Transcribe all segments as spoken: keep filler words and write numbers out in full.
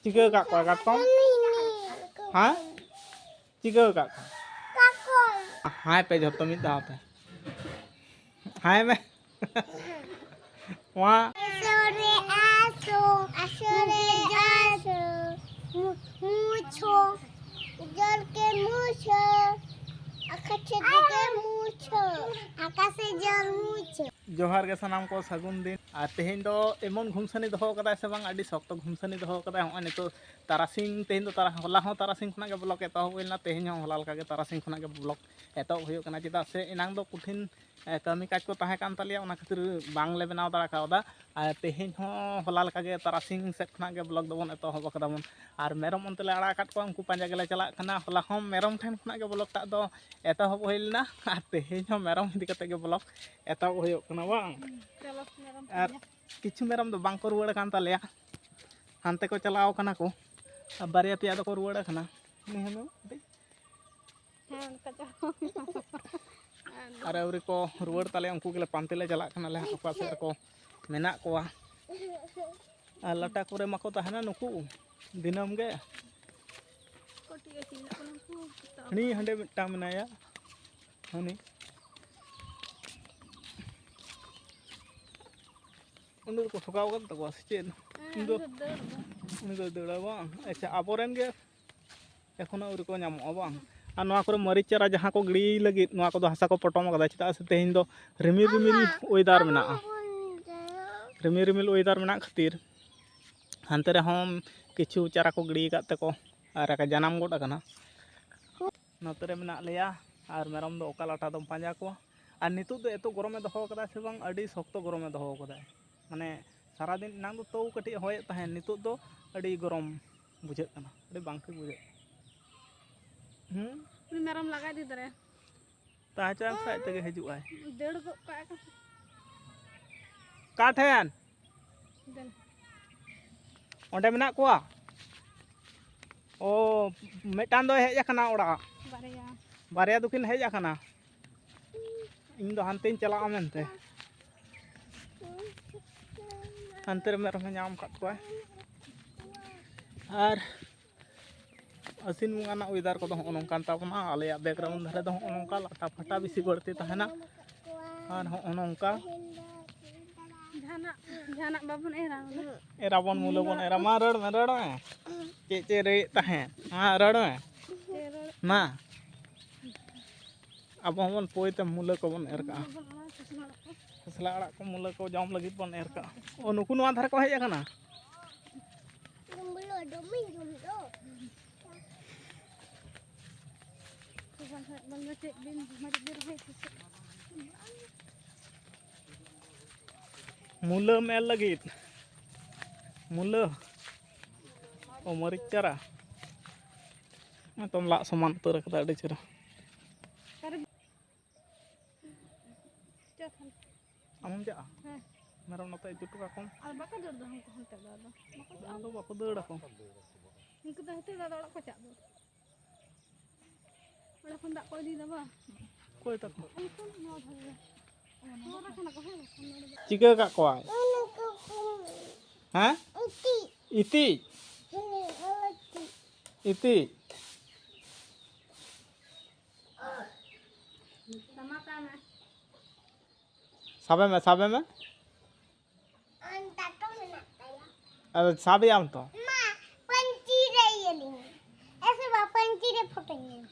ᱪᱤᱠᱟᱹ ᱟᱠᱟᱫ ᱠᱚᱣᱟ ᱠᱟᱴᱠᱚᱢ? ᱦᱮᱸ? ᱪᱤᱠᱟᱹ ᱟᱠᱟᱫ ᱠᱚᱣᱟ? ᱦᱟᱭ ᱯᱮ ᱡᱷᱚᱛᱚ ᱢᱤᱫ ᱫᱷᱟᱣ ᱛᱮ᱾ ᱦᱟᱭ ᱢᱮ᱾ ᱱᱚᱣᱟ ᱟᱥᱚᱨᱮ ᱟᱥᱚ, ᱟᱥᱚᱨᱮ ᱟᱥᱚ, ᱢᱩ-, ᱢᱩᱪᱷᱚ, ᱡᱚᱞ ᱠᱮ ᱢᱩᱪᱷᱚ, ᱟᱠᱟᱥᱮ ᱡᱚᱞ ᱢᱩᱪᱷᱚ, ᱟᱠᱟᱥᱮ ᱡᱚᱞ ᱢᱩᱪᱷᱚ᱾ ᱡᱚᱦᱟᱨ ᱜᱮ ᱥᱟᱱᱟᱢ ᱠᱚ, ᱥᱟᱹᱜᱩᱱ ᱫᱤᱱ᱾ ᱟᱨ ᱛᱮᱦᱮᱧ ᱫᱚ ᱮᱢᱚᱱ ᱜᱷᱩᱢᱥᱟᱹᱱᱤ ᱫᱚᱦᱚ ᱠᱟᱫᱟᱭ ᱥᱮ ᱵᱟᱝ, ᱟᱹᱰᱤ ᱥᱚᱠᱛᱚ ᱜᱷᱩᱢᱥᱟᱹᱱᱤ ᱫᱚᱦᱚ ᱠᱟᱫᱟᱭ᱾ ᱦᱚᱸᱜᱼᱚᱭ ᱱᱤᱛᱚᱜ ᱛᱟᱨᱟᱥᱤᱧ, ᱛᱮᱦᱮᱧ ᱫᱚ ᱛᱟᱨᱟ-, ᱦᱚᱞᱟ ᱦᱚᱸ ᱛᱟᱨᱟᱥᱤᱧ ᱠᱷᱚᱱᱟᱜ ᱜᱮ ᱵᱞᱚᱜ ᱮᱛᱚᱦᱚᱵ ᱦᱩᱭ ᱞᱮᱱᱟ, ᱛᱮᱦᱮᱧ ᱦᱚᱸ ᱦᱚᱞᱟ ᱞᱮᱠᱟ ᱜᱮ ᱛᱟᱨᱟᱥᱤᱧ ᱠᱷᱚᱱᱟᱜ ᱜᱮ ᱵᱞᱚᱜ ᱮᱛᱚᱦᱚᱵ ᱦᱩᱭᱩᱜ ᱠᱟᱱᱟ᱾ ᱪᱮᱫᱟᱜ ᱥᱮ ᱮᱱᱟᱝ ᱫᱚ ᱠᱚᱴᱷᱤᱱ, ᱮ, ᱠᱟᱹᱢᱤ ᱠᱟᱡᱽ ᱠᱚ ᱛᱟᱦᱮᱸ ᱠᱟᱱ ᱛᱟᱞᱮᱭᱟ, ᱚᱱᱟ ᱠᱷᱟᱹᱛᱤᱨ ᱵᱟᱝᱞᱮ ᱵᱮᱱᱟᱣ ᱫᱟᱲᱮ ᱠᱟᱣᱫᱟ᱾ ᱟᱨ ᱛᱮᱦᱮᱧ ᱦᱚᱸ ᱦᱚᱞᱟ ᱞᱮᱠᱟ ᱜᱮ ᱛᱟᱨᱟᱥᱤᱧ ᱥᱮᱫ ᱠᱷᱚᱱᱟᱜ ᱜᱮ ᱵᱞᱚᱜ ᱫᱚᱵᱚᱱ ᱮᱛᱚᱦᱚᱵ ᱟᱠᱟᱫᱟ ᱵᱚᱱ᱾ ᱟᱨ ᱢᱮᱨᱚᱢ ᱚᱱᱛᱮ ᱞᱮ ᱟᱲᱟᱜ ᱟᱠᱟᱫ ᱠᱚᱣᱟ, ᱩᱱᱠᱩ ᱯᱟᱸᱡᱟ ᱜᱮᱞᱮ ᱪᱟᱞᱟᱜ ᱠᱟᱱᱟ᱾ ᱦᱚᱞᱟ ᱦᱚᱸ ᱢᱮᱨᱚᱢ ᱴᱷᱮᱱ ᱠᱷᱚᱱᱟᱜ ᱜᱮ ᱵᱞᱚᱜ ᱴᱟᱜ ᱫᱚ ᱮᱛᱚᱦᱚᱵ ᱦᱩᱭ ᱞᱮᱱᱟ, ᱟᱨ ᱛᱮᱦᱮᱧ ᱦᱚᱸ ᱢᱮᱨᱚᱢ ᱤᱫᱤ ᱠᱟᱛᱮ ᱜᱮ ᱵᱞᱚᱜ ᱮᱛᱚᱦᱚᱵ ᱦᱩᱭᱩᱜ ᱠᱟᱱᱟ ᱵᱟᱝ᱾ ᱪᱚᱞᱚ, ᱢᱮᱨᱚᱢ ᱟᱨ ᱯᱟᱸᱡᱟ᱾ ᱠᱤᱪᱷᱩ ᱢᱮᱨᱚᱢ ᱫᱚ ᱵᱟᱝ ᱠᱚ ᱨᱩᱣᱟᱹᱲ ᱟᱠᱟᱱ ᱛᱟᱞᱮᱭᱟ, ᱦᱟᱱᱛᱮ ᱠᱚ ᱪᱟᱞᱟᱣ ᱠᱟᱱᱟ ᱠᱚ, ᱟᱨ ᱵᱟᱨᱭᱟ ᱯᱮᱭᱟ ᱫᱚᱠᱚ ᱨᱩᱣᱟᱹᱲ ᱟᱠᱟᱱᱟ᱾ ᱩᱱᱤ ᱦᱮᱢᱮ ᱠᱟᱹᱴᱤᱡ ᱦᱮᱸ, ᱚᱱᱠᱟ ᱪᱟᱞᱟᱣ᱾ ᱟᱨ ᱟᱹᱣᱨᱤ ᱠᱚ ᱨᱩᱣᱟᱹᱲ ᱛᱟᱞᱮᱭᱟ, ᱩᱱᱠᱩ ᱜᱮᱞᱮ ᱯᱟᱱᱛᱮ ᱞᱮ ᱪᱟᱞᱟᱜ ᱠᱟᱱᱟᱞᱮ ᱦᱟᱸᱜ, ᱚᱠᱟ ᱥᱮᱫ ᱨᱮᱠᱚ ᱢᱮᱱᱟᱜ ᱠᱚᱣᱟ᱾ ᱟᱨ ᱞᱟᱴᱟ ᱠᱚᱨᱮ ᱢᱟᱠᱚ ᱛᱟᱦᱮᱱᱟ ᱱᱩᱠᱩ ᱫᱤᱱᱟᱹᱢ ᱜᱮ᱾ ᱠᱟᱹᱴᱤᱡ ᱟᱹᱛᱤᱧ ᱠᱟᱱᱟ ᱠᱚ, ᱥᱮᱛᱟᱜ ᱦᱟᱹᱱᱤ ᱦᱟᱸᱰᱮ ᱢᱤᱫᱴᱟᱝ ᱢᱮᱱᱟᱭᱟ, ᱦᱟᱹᱱᱤ᱾ ᱩᱱᱤ ᱫᱚᱠᱚ ᱴᱷᱚᱠᱟᱣ ᱟᱠᱟᱫ ᱛᱟᱠᱚᱣᱟ ᱥᱮ ᱪᱮᱫ? ᱦᱮᱸ, ᱩᱱᱤ ᱫᱚ ᱩᱱᱤ ᱫᱚ ᱫᱟᱹᱲ ᱫᱟ᱾ ᱩᱱᱤ ᱫᱚ ᱫᱟᱹᱲᱟ ᱵᱟᱝ? ᱟᱪᱪᱷᱟ, ᱟᱵᱚᱨᱮᱱ ᱜᱮ ᱮᱠᱷᱚᱱᱳ ᱟᱹᱣᱨᱤ ᱠᱚ ᱧᱟᱢᱚᱜᱼᱟ ᱵᱟᱝ? ᱟᱨ ᱱᱚᱣᱟ ᱠᱚᱨᱮ ᱢᱟᱹᱨᱤᱪ ᱪᱟᱨᱟ ᱡᱟᱦᱟᱸ ᱠᱚ ᱜᱤᱲᱤ ᱞᱟᱹᱜᱤᱫ, ᱱᱚᱣᱟ ᱠᱚᱫᱚ ᱦᱟᱥᱟ ᱠᱚ ᱯᱚᱴᱚᱢ ᱟᱠᱟᱫᱟ, ᱪᱮᱫᱟᱜ ᱥᱮ ᱛᱮᱦᱮᱧ ᱫᱚ ᱨᱤᱢᱤᱞ ᱨᱤᱢᱤᱞ ᱚᱭᱮᱫᱟᱨ ᱢᱮᱱᱟᱜᱼᱟ᱾ ᱨᱤᱢᱤᱞ ᱨᱤᱢᱤᱞ ᱚᱭᱮᱫᱟᱨ ᱢᱮᱱᱟᱜ ᱠᱷᱟᱹᱛᱤᱨ ᱦᱟᱱᱛᱮ ᱨᱮᱦᱚᱸ ᱠᱤᱪᱷᱩ ᱪᱟᱨᱟ ᱠᱚ ᱜᱤᱰᱤ ᱟᱠᱟᱫ ᱛᱮᱠᱚ ᱟᱨ ᱡᱟᱱᱟᱢ ᱜᱚᱫ ᱟᱠᱟᱱᱟ᱾ ᱱᱚᱛᱮ ᱨᱮ ᱢᱮᱱᱟᱜ ᱞᱮᱭᱟ᱾ ᱟᱨ ᱢᱮᱨᱚᱢ ᱫᱚ ᱚᱠᱟ ᱞᱟᱴᱟ ᱫᱚᱢ ᱯᱟᱸᱡᱟ ᱠᱚᱣᱟ? ᱟᱨ ᱱᱤᱛᱚᱜ ᱫᱚ ᱮᱛᱚ ᱜᱚᱨᱚᱢᱮ ᱫᱚᱦᱚ ᱠᱟᱫᱟ ᱥᱮ ᱵᱟᱝ, ᱟᱹᱰᱤ ᱥᱚᱠᱛᱚ ᱜᱚᱨᱚᱢᱮ ᱫᱚᱦᱚ ᱠᱟᱫᱟᱭ᱾ ᱢᱟᱱᱮ ᱥᱟᱨᱟᱫᱤᱱ ᱮᱱᱟᱝ ᱫᱚ ᱛᱟᱹᱣ ᱠᱟᱹᱴᱤᱡ ᱦᱚᱭᱮᱫ ᱛᱟᱦᱮᱸᱫ, ᱱᱤᱛᱚᱜ ᱫᱚ ᱟᱹᱰᱤ ᱜᱚᱨᱚᱢ ᱵᱩᱡᱷᱟᱹᱜ ᱠᱟᱱᱟ, ᱟᱹᱰᱤ ᱵᱟᱝ ᱴᱷᱤᱠ ᱵᱩᱡᱷᱟᱹᱜ ᱠᱟᱱᱟ᱾ ᱦᱩᱸ? ᱩᱱᱤ ᱢᱮᱨᱚᱢ ᱞᱟᱜᱟ ᱤᱫᱤ ᱫᱟᱲᱮ᱾ ᱛᱟᱦᱮᱸ ᱦᱚᱪᱚᱣᱟᱭ ᱢᱮ ᱥᱮ, ᱟᱡ ᱛᱮᱜᱮ ᱦᱤᱡᱩᱜ ᱟᱭ᱾ ᱫᱟᱹᱲ ᱜᱚᱫ ᱠᱟᱜᱼᱟ ᱠᱚ᱾ ᱚᱠᱟ ᱴᱷᱮᱱ? ᱫᱮᱱ᱾ ᱚᱸᱰᱮ ᱢᱮᱱᱟᱜ ᱠᱚᱣᱟ? ᱚ, ᱢᱤᱫᱴᱟᱝ ᱫᱚᱭ ᱦᱮᱡ ᱟᱠᱟᱱᱟ ᱚᱲᱟᱜ᱾ ᱵᱟᱨᱭᱟ᱾ ᱵᱟᱨᱭᱟ ᱫᱚᱠᱤᱱ ᱦᱮᱡ ᱟᱠᱟᱱᱟ᱾ ᱤᱧ ᱫᱚ ᱦᱟᱱᱛᱮᱧ ᱪᱟᱞᱟᱜᱼᱟ ᱢᱮᱱᱛᱮ᱾ ᱦᱟᱱᱛᱮ ᱨᱮ ᱢᱮᱨᱚᱢᱮ ᱧᱟᱢ ᱟᱠᱟᱫ ᱠᱚᱣᱟ᱾ ᱟᱨ ᱟᱹᱥᱤᱱ ᱵᱚᱸᱜᱟ ᱨᱮᱱᱟᱜ ᱚᱭᱮᱫᱟᱨ ᱠᱚᱫᱚ ᱦᱚᱸᱜᱼᱚ ᱱᱚᱝᱠᱟᱱ ᱛᱟᱵᱚᱱᱟ᱾ ᱟᱞᱮᱭᱟᱜ ᱵᱮᱠᱜᱨᱟᱣᱩᱱᱰ ᱫᱷᱟᱨᱮ ᱫᱚ ᱦᱚᱸᱜᱼᱚ ᱱᱚᱝᱠᱟ ᱞᱟᱴᱟ ᱯᱷᱟᱴᱟ ᱵᱮᱥᱤ ᱵᱟᱹᱲᱛᱤ ᱛᱟᱦᱮᱱᱟ᱾ ᱟᱨ ᱦᱚᱸᱜᱼᱚ ᱱᱚᱝᱠᱟ ᱡᱟᱦᱟᱱᱟᱜ ᱡᱟᱦᱟᱱᱟᱜ ᱵᱟᱵᱚᱱ ᱮᱨᱟ ᱵᱚᱞᱮ᱾ ᱮᱨᱟᱵᱚᱱ, ᱢᱩᱞᱟᱹ ᱵᱚᱱ ᱮᱨᱟ᱾ ᱢᱟ ᱨᱚᱲ ᱢᱮ, ᱨᱚᱲ ᱢᱮ᱾ ᱪᱮᱫ ᱪᱮᱫ ᱨᱮᱭᱮᱫ ᱛᱟᱦᱮᱸᱫ? ᱢᱟ ᱨᱚᱲ ᱢᱮ᱾ ᱪᱮᱫ ᱨᱚᱲ? ᱢᱟ᱾ ᱟᱵᱚ ᱦᱚᱸᱵᱚᱱ ᱯᱳᱭ ᱛᱮ ᱢᱩᱞᱟᱹ ᱠᱚᱵᱚᱱ ᱮᱨ ᱠᱟᱜᱼᱟ᱾ ᱵᱚᱱ ᱟᱲᱟᱜ ᱠᱷᱚᱥᱞᱟ ᱟᱲᱟᱜ ᱠᱚ᱾ ᱠᱷᱚᱥᱞᱟ ᱟᱲᱟᱜ ᱠᱚ ᱢᱩᱞᱟᱹ ᱠᱚ ᱡᱚᱢ ᱞᱟᱹᱜᱤᱫ ᱵᱚᱱ ᱮᱨ ᱠᱟᱜᱼᱟ᱾ ᱳ, ᱱᱩᱠᱩ ᱱᱚᱣᱟ ᱫᱷᱟᱨᱮ ᱠᱚ ᱦᱮᱡ ᱟᱠᱟᱱᱟ᱾ ᱰᱩᱢᱵᱩᱞ ᱫᱚᱢᱮᱧ ᱡᱚᱢ ᱫᱚ᱾ ᱵᱟᱝ ᱫᱚ ᱪᱮᱫ ᱵᱤᱱ ᱢᱟᱹᱨᱤᱪ ᱵᱤᱱ ᱨᱚᱦᱚᱭ ᱥᱮ ᱪᱮᱫ? ᱢᱩᱞᱟᱹᱢ ᱮᱨ ᱞᱟᱹᱜᱤᱫ᱾ ᱢᱩᱞᱟᱹ᱾ ᱳ, ᱢᱟᱹᱨᱤᱪ ᱪᱟᱨᱟ᱾ ᱮᱠᱫᱚᱢ ᱞᱟᱜ ᱥᱚᱢᱟᱱ ᱩᱛᱟᱹᱨ ᱟᱠᱟᱫᱟ, ᱟᱹᱰᱤ ᱪᱮᱦᱨᱟ᱾ ᱟᱢᱮᱢ ᱪᱟᱜᱼᱟ? ᱦᱮᱸ᱾ ᱢᱮᱨᱚᱢ ᱱᱚᱛᱮ ᱤᱫᱤ ᱦᱚᱴᱚ ᱠᱟᱠᱚᱢ᱾ ᱟᱨ ᱵᱟᱠᱚ ᱫᱟᱹᱲ ᱫᱚ ᱦᱟᱱᱠᱩ ᱦᱟᱱᱛᱮ ᱫᱚ ᱟᱫᱚ᱾ ᱵᱟᱠᱚ ᱪᱟᱜᱼᱟ᱾ ᱩᱱᱠᱩ ᱫᱚ ᱵᱟᱠᱚ ᱫᱟᱹᱲ ᱟᱠᱚ᱾ ᱩᱱᱠᱩ ᱫᱚ ᱦᱤᱛᱚᱜ ᱫᱚ ᱟᱫᱚ ᱚᱲᱟᱜ ᱠᱚ ᱪᱟᱜ ᱫᱚ᱾ ᱚᱸᱰᱮ ᱠᱷᱚᱱ ᱫᱟᱜ ᱠᱚ ᱤᱫᱤᱭᱮᱫᱟ ᱵᱟ? ᱚᱠᱚᱭ ᱛᱟᱠᱚ? ᱩᱱᱠᱩ ᱱᱚᱣᱟ ᱫᱷᱟᱨᱮ ᱨᱮ᱾ ᱱᱚᱣᱟ ᱫᱷᱟᱨᱮ ᱠᱷᱚᱱᱟᱜ ᱠᱚ ᱦᱮᱡ ᱟᱠᱟᱱᱟ ᱱᱚᱰᱮ ᱫᱚ᱾ ᱪᱤᱠᱟᱹ ᱟᱠᱟᱫ ᱠᱚᱣᱟᱭ? ᱦᱮᱸ? ᱤᱛᱤᱡ᱾ ᱤᱛᱤᱡ? ᱦᱮᱸ, ᱤᱛᱤᱡ᱾ ᱤᱛᱤᱡ? ᱥᱟᱵᱮ ᱢᱮ, ᱥᱟᱵᱮ ᱢᱮ᱾ ᱟᱫᱚ ᱥᱟᱵᱮᱭᱟᱢ ᱛᱚ᱾ ᱢᱟ, ᱯᱟᱹᱧᱪᱤ ᱨᱮ ᱤᱭᱟᱹ ᱞᱤᱧ᱾ ᱮᱥᱮ ᱵᱟ, ᱯᱟᱹᱧᱪᱤ ᱨᱮ ᱯᱷᱳᱴᱳᱧ ᱧᱟᱢ᱾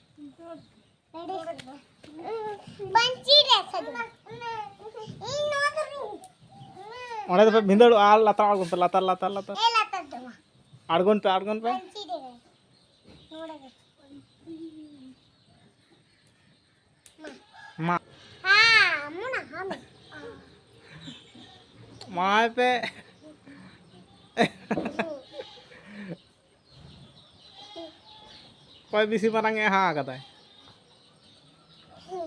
ᱯᱟᱹᱧᱪᱤ ᱨᱮ ᱥᱟᱡᱟᱣ᱾ ᱤᱧ ᱱᱚᱣᱟ ᱫᱚ ᱨᱤᱧ᱾ ᱚᱸᱰᱮ ᱫᱚᱯᱮ ᱵᱷᱤᱸᱫᱟᱹᱲᱚᱜᱼᱟ, ᱟᱨ ᱞᱟᱛᱟᱨ ᱟᱬᱜᱚᱱ ᱯᱮ, ᱞᱟᱛᱟᱨ, ᱞᱟᱛᱟᱨ, ᱞᱟᱛᱟᱨ᱾ ᱮ, ᱞᱟᱛᱟᱨ ᱫᱚ ᱢᱟ᱾ ᱟᱬᱜᱚᱱ ᱯᱮ, ᱟᱬᱜᱚᱱ ᱯᱮ᱾ ᱯᱟᱹᱧᱪᱤ ᱨᱮ᱾ ᱱᱚᱰᱮ ᱜᱮ᱾ ᱢᱟ᱾ ᱢᱟ᱾ ᱦᱮᱸ, ᱢᱚᱱᱟ, ᱦᱟᱢᱮ᱾ ᱢᱟᱭ ᱯᱮ᱾ ᱚᱠᱚᱭ ᱵᱮᱥᱤ ᱢᱟᱨᱟᱝ ᱮ ᱦᱟ ᱟᱠᱟᱫᱟᱭ?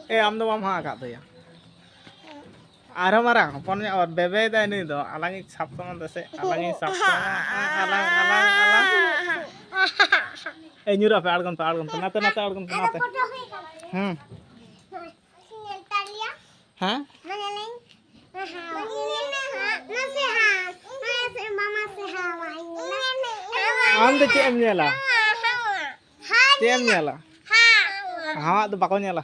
ᱮ, ᱟᱢ ᱫᱚ ᱵᱟᱢ ᱦᱟ ᱟᱠᱟᱫ ᱫᱚᱭᱟ᱾ ᱟᱨᱦᱚᱸ ᱢᱟᱨᱟᱝ, ᱦᱚᱯᱚᱱ ᱧᱚᱜ ᱵᱮᱵᱮᱭᱮᱫᱟᱭ ᱱᱩᱭ ᱫᱚ᱾ ᱟᱞᱟᱝ ᱤᱧ ᱥᱟᱵ ᱛᱟᱢᱟ ᱫᱮᱥᱮ, ᱟᱞᱟᱝ ᱤᱧ ᱥᱟᱵ ᱛᱟᱢᱟ᱾ ᱟᱞᱟᱝ, ᱟᱞᱟᱝ, ᱟᱞᱟᱝ᱾ ᱮ, ᱧᱩᱨ ᱟᱯᱮ, ᱟᱬᱜᱚᱱ ᱯᱮ, ᱟᱬᱜᱚᱱ ᱯᱮ, ᱱᱟᱛᱮ, ᱱᱟᱛᱮ ᱟᱬᱜᱚᱱ ᱯᱮ, ᱱᱟᱛᱮ᱾ ᱦᱩᱸ᱾ ᱦᱮᱸ? ᱢᱟᱥᱮ ᱦᱟ, ᱢᱟᱥᱮ ᱦᱟ, ᱢᱟᱢᱟ ᱥᱮ ᱦᱟ, ᱢᱟ ᱤᱧ ᱢᱮ᱾ ᱟᱢ ᱫᱚ ᱪᱮᱫ ᱮᱢ ᱧᱮᱞᱟ? ᱪᱮᱫ ᱮᱢ ᱧᱮᱞᱟ? ᱦᱟᱣᱟᱜ ᱫᱚ ᱵᱟᱠᱚ ᱧᱮᱞᱟ᱾